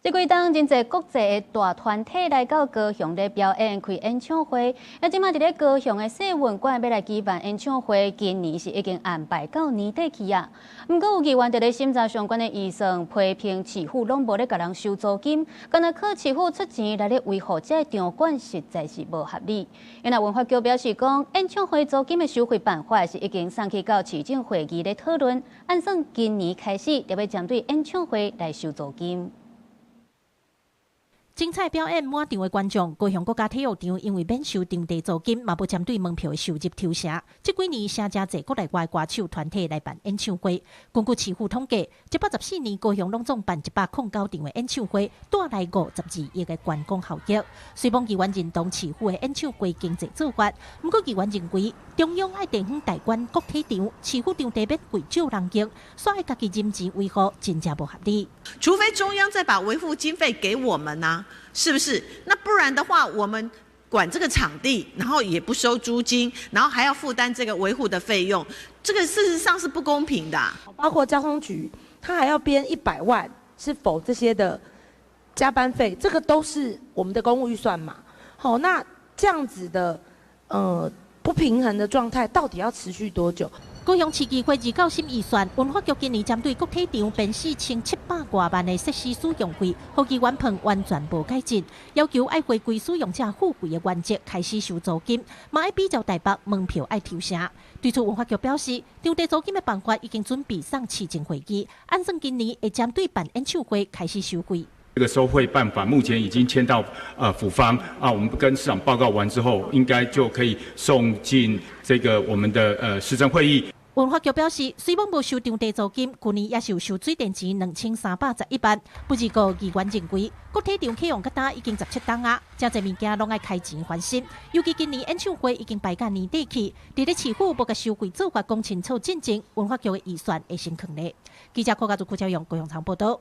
這幾冬真濟國際的大團體來到高雄咧表演開演唱會，啊，這馬佇咧高雄的世運館欲來舉辦演唱會，今年是已經安排到年底去啊。毋過有議員佇咧審查相關的預算，批評市府攏無咧共人收租金，敢若靠市府出錢來咧維護這個場館，實在是無合理。因為文化局表示講，演唱會租金的收費辦法是已經送去到市政會議咧討論，按算今年開始就欲針對演唱會來收租金。精彩表演滿場的觀眾，高雄國家體育場因為免收場地租金，嘛無針對門票的收入抽成。這幾年，誠濟國內外歌手團體來辦演唱會。根據市府統計，114年高雄攏總辦109場的演唱會，帶來52億的觀光效益。雖罔議員認同市府的演唱會經濟做法，毋過議員認為中央愛地方代管國體場，市府場地免貴借人用，煞愛家己忍錢維護，真正無合理。除非中央再把維護經費給我們啊，是不是？那不然的話，我們管這個場地，然後也不收租金，然後還要負擔這個維護的費用，這個事實上是不公平的。包括交通局，他還要編100萬，是否這些的加班費？這個都是我們的公務預算嘛。好，那這樣子的不平衡的狀態，到底要持續多久？高雄市議會二九審預算，文化局今年針對國體場編4700外萬的設施使用費，予議員批完全無改進，要求愛回歸使用者付費的原則開始收租金，嘛愛比照台北門票愛抽成。對此文化局表示，場地租金的辦法已經準備送市政會議，按算今年會針對辦演唱會開始收費。這個收費辦法目前已經簽到府方啊，我們跟市長報告完之後，應該就可以送進這個我們的市政會議。文化局表示，雖罔無收場地租金，去年也是有收水電錢2311萬。不過議員認為，國體場啟用到今已經17冬啊，遮濟物件攏愛開錢翻新。尤其今年演唱會已經排到年底去，佇咧市府無共收費做法講清楚進前，文化局的預算會先囥咧。記者郭家祖、郭昭勇高雄場報道。